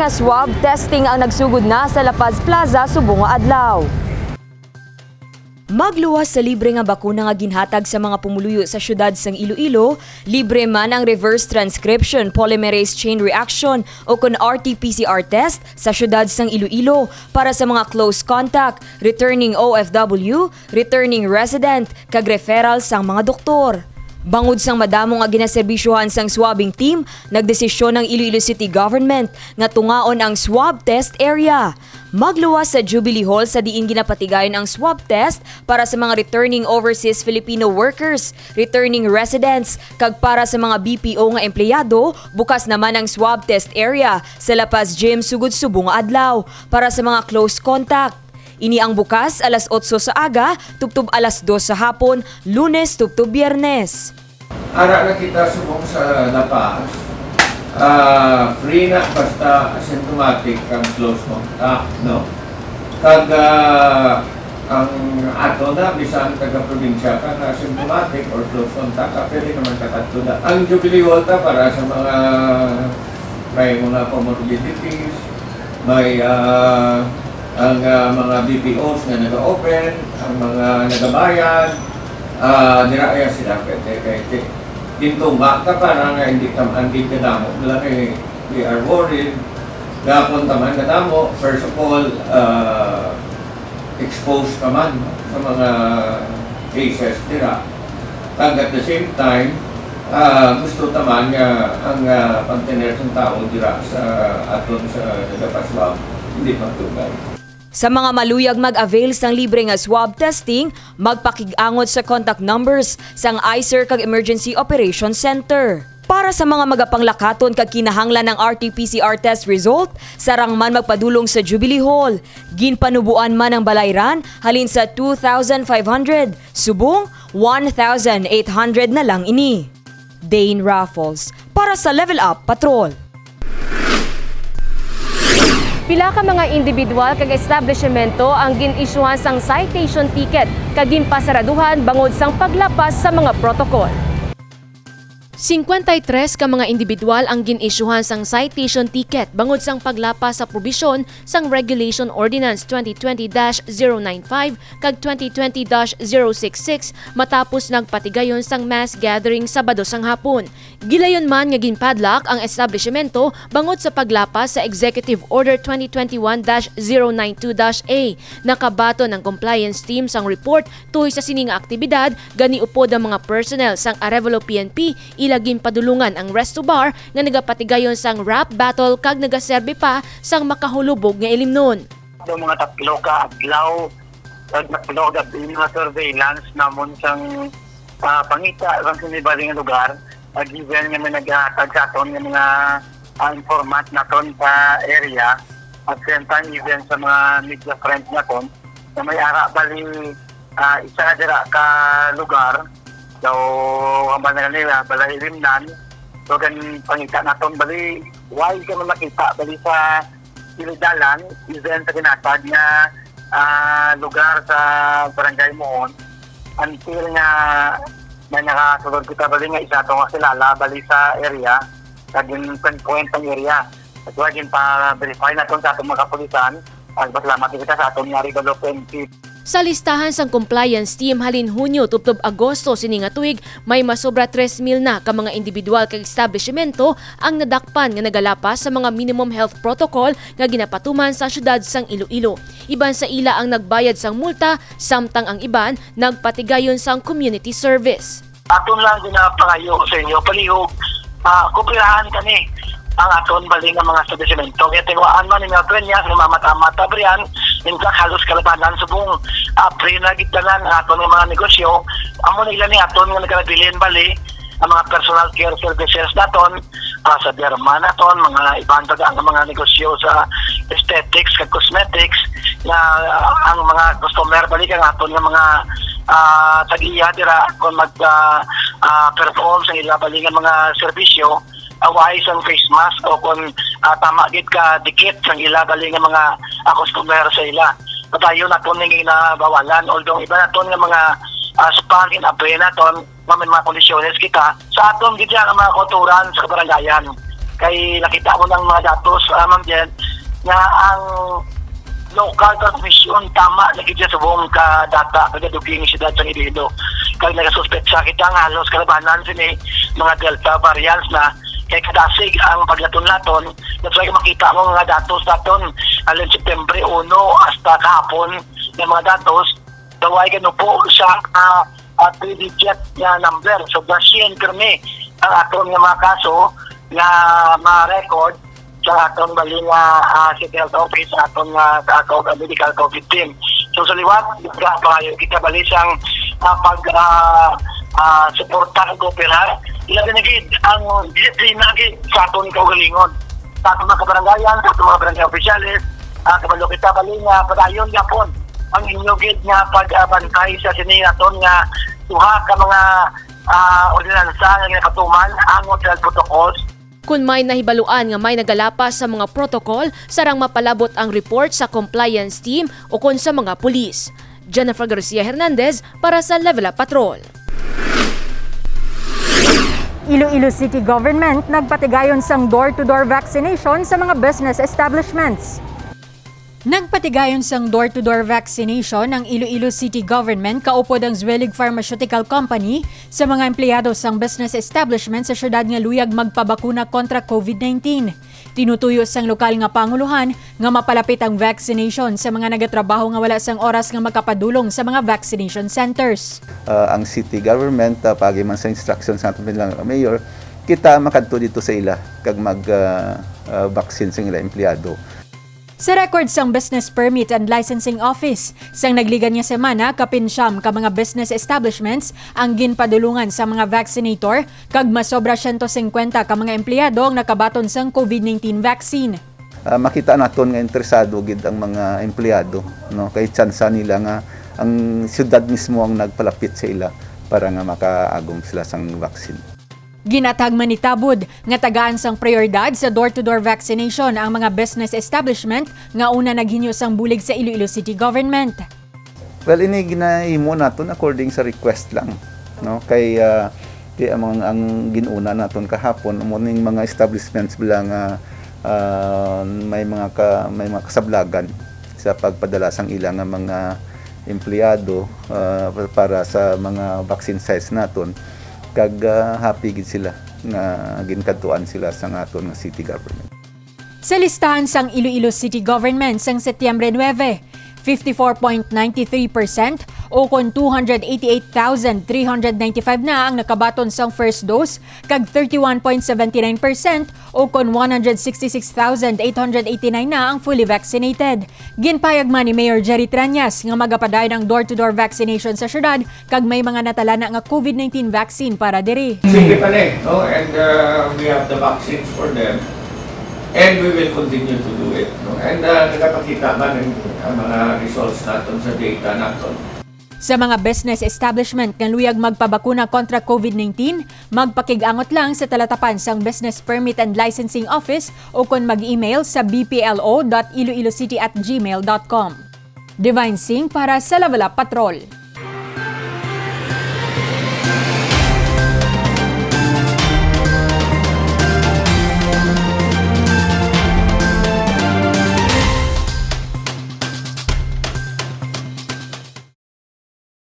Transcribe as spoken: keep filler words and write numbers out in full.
Swab testing ang nagsugod na sa La Paz Plaza subong nga adlaw. Magluwas sa libre nga bakuna nga ginhatag sa mga pumuluyo sa siyudad sang Iloilo, libre man ang reverse transcription polymerase chain reaction o kon R T P C R test sa siyudad sang Iloilo para sa mga close contact, returning O F W, returning resident, kag referral sang mga doktor. Bangod sang madamo nga ginaserbisyohan sang swabbing team, nagdesisyon ang Iloilo City Government nga tungaon ang swab test area. Magluwas sa Jubilee Hall sa diin ginapatigayon ang swab test para sa mga returning overseas Filipino workers, returning residents, kag para sa mga B P O nga empleyado, bukas naman ang swab test area sa La Paz Gym sugod subong nga adlaw para sa mga close contact. Ini ang bukas alas otso sa aga tubtob alas dos sa hapon, Lunes tubtob Biyernes. Ara na kita subong sa La Paz. Ah, free na basta asymptomatic kag close contact, no? Kag, ah, ang ato na, bisan taga-probinsya ka nga asymptomatic or close contact ka, pwede naman ka kadto na. Ang Jubilee Hall ta para sa mga may mga comorbidities, may, ah, ang, ah, mga B P Os nga nag-open, ang mga nagabayad, ah, dira ya sila pwede kay ti-, tintunga ta para nga hindi tam-, hindi kadamo lang, eh, we are worried. Gapon taman kadamo, first of all, ah, exposed ka man, no, sa mga cases dira. Kag at the same time, ah, gusto ta man nga ang, ah, pagtener sang tawo dira sa aton sa nagapaswab hindi magtugay. Sa mga maluyag mag-avail sang libre nga swab testing, magpakig-angot sa contact numbers sang I C E R kag Emergency Operations Center. Para sa mga magapanglakaton kag kinahanglan ang R T P C R test result, sarang man magpadulong sa Jubilee Hall. Ginpanuboan man ang balayran halin sa two thousand five hundred, subong one thousand eight hundred na lang ini. Dane Raffles, para sa Level Up Patrol. Pila ka mga individual kag establishmento ang gin-isyuhan sang citation ticket kag ginpasaraduhan bangod sang paglapas sa mga protocol. Singkwenta y tres ka mga individual ang gin-isyuhan sang citation ticket bangod sang paglapas sa probisyon sang Regulation Ordinance twenty twenty dash zero nine five kag twenty twenty dash zero six six matapos nagpatigayon sang mass gathering Sabado sang hapon. Gilayon man nga ginpadlock ang establishmento bangod sa paglapas sa Executive Order twenty twenty-one dash zero nine two dash A. Nakabaton ang compliance team sang report tuhoy sa sini nga aktibidad, gani upod ang mga personnel sang Arevalo P N P, ila ginpadulungan ang resto bar nga nagapatigayon sang rap battle kag nagaserbi pa sang makahulubog nga ilimnon. Sa mga tatlo ka adlaw, kag tatlo ka gabi nga surveillance namon sang, ah, pangita sang sini bali nga lugar, ah, given nga may naghatag sa aton nga mga, ah, informant naton sa area, at same time even sa mga media friends naton nga may ara bali, ah, isa dira ka lugar. So, ang bala nila, balay Limnan. So, gan pangita naton bali, why ka man makita bali sa kilid dalan, even sa ginatag nga, ah, lugar sa Barangay Muon, until nga may nakasulod kita bali nga isa to nga kilala bali sa area, kag yung pinpoint ang area. At wag yung pa-verify naton sa atong mga kapulisan, at pasalamat kita sa atong nga Arevalo P N P. Sa listahan sang compliance team halin Hunyo tubtob Agosto sini nga tuig, may masobra tres mil na ka mga individual kag establishmento ang nadakpan nga nagalapas sa mga minimum health protocol nga ginapatuman sa siyudad sang Iloilo. Iban sa ila ang nagbayad sang multa, samtang ang iban nagpatigayon sang community service. Aton lang ginapangayo sa inyo, palihog, ah, kooperahan kami ang aton bali nga mga establisimento. Kaya tinwaan man ninyo ato niya, sa mga mata-mata, Brian, in fact, halos kalabanan subong, ah, free na gid tanan ang aton nga mga negosyo. Amo na ila ni aton nga nagabilin bali ang mga personal care services naton, ah, sa derma naton, mga iban pa ang mga negosyo sa aesthetics kag cosmetics, nga, ah, ang mga customer bali kang aton nga mga, ah, tag-iya dira kung mag, ah, ah, perform sa ila bali nga mga serbisyo, away sang face mask o kung, ah, tama gid ka dikit sang ila bali nga mga, ah, customer sa ila. Padayon naton ning ginabawalan, although iba naton nga mga, ah, spa ginabre naton, nga may mga kondisyones kita sa aton gid nga mga kauturan sa kabarangayan. Kay nakita mo ng mga datos, ah, Ma'am Jen, nga ang local transmission tama lagi siya subong ka data, kagadugi nga siyudad sa Iloilo. Kag nagasuspetsa kita nga halos kalabanan sini mga Delta variants na kay kadasig ang paglaton-laton. That's why makita mo nga datos naton alin September uno hasta kahapon nga mga datos, daway ganupo siya, ah, ah, three digit nga number. So, Russian pirmi ang aton nga mga kaso nga ma-record sa aton bali nga, ah, City Health Office, sa aton nga, ah, co-, medical COVID team. So, sa liwat, nagapangayo kita bali sang, ah, pag, ah, ah, suporta ug kooperar. Ilabi na gid ang disiplina gid sa aton kaugalingon, sa aton mga kabarangayan, sa aton mga barangay opisyales, ah, kabalo kita bali nga padayon gyapon ang inyo gid nga pagbantay sa sini naton nga duha ka mga, ah, ordinansa nga ginapatuman, ang hotel protocols. Kon may nahibaluan nga may nagalapas sa mga protocol, sarang mapalabot ang report sa compliance team o kon sa mga pulis. Jennifer Garcia Hernandez para sa Level Up Patrol. Iloilo City Government nagpatigayon sang door-to-door vaccination sa mga business establishments. Nagpatigayon sang door-to-door vaccination ang Iloilo City Government kaupod ang Zwillig Pharmaceutical Company sa mga empleyado sang business establishment sa siyudad nga luyag magpabakuna kontra COVID nineteen. Tinutuyo sang lokal nga pangulohan nga mapalapit ang vaccination sa mga nagatrabaho nga wala sang oras nga makapadulong sa mga vaccination centers. Ah, ang city government, ah, paagi man sa instruction sa aton bilang mayor, kita makadto dito sa ila kag mag, ah, ah, vaccine sa ila empleyado. Sa record sang Business Permit and Licensing Office, sang nagligan nga semana, kapin siyam ka mga business establishments ang ginpadulungan sa mga vaccinator, kag masobra siyento singkwenta ka mga empleyado ang nakabaton sang COVID nineteen vaccine. Ah, makita naton nga interesado gid ang mga empleyado, no? Kay tsansa nila nga ang siyudad mismo ang nagpalapit sa ila para nga makaagom sila sang vaccine. Ginathag man ni Tabud nga tagaan sang prioridad sa door-to-door vaccination ang mga business establishment nga una naghinyo sang bulig sa Iloilo City Government. Well, ini ginahimo naton according sa request lang, no? Kay, ah, kay ang, ang gin-una naton kahapon, amo ning mga establishments bala nga, ah, may mga ka-, may mga kasablagan sa pagpadala sang ila nga mga empleyado, ah, para sa mga vaccine sites naton. Kag, ah, happy gid sila nga ginkadtuan sila sang aton nga city government. Sa listahan sang Iloilo City Government sang Setyembre nuebe, fifty-four point nine three percent o kon two hundred eighty-eight thousand three hundred ninety-five na ang nakabaton sang first dose, kag thirty-one point seventy-nine percent o kon one hundred sixty-six thousand eight hundred eighty-nine na ang fully vaccinated. Ginpayag man ni Mayor Jerry Treñas nga magapadayon ang door-to-door vaccination sa syudad kag may mga natalana nga COVID nineteen vaccine para diri. Sige pa ni, no? And, uh, we have the vaccines for them. And we will continue to do it, no? And, uh, nagapakita man ang, ang mga results naton sa data naton. Sa mga business establishment nga luyag magpabakuna kontra COVID nineteen, magpakig-angot lang sa talatapan sang Business Permit and Licensing Office o kon mag-email sa B P L O dot iloilocity at gmail dot com. Divine Singh para sa Level Up Patrol.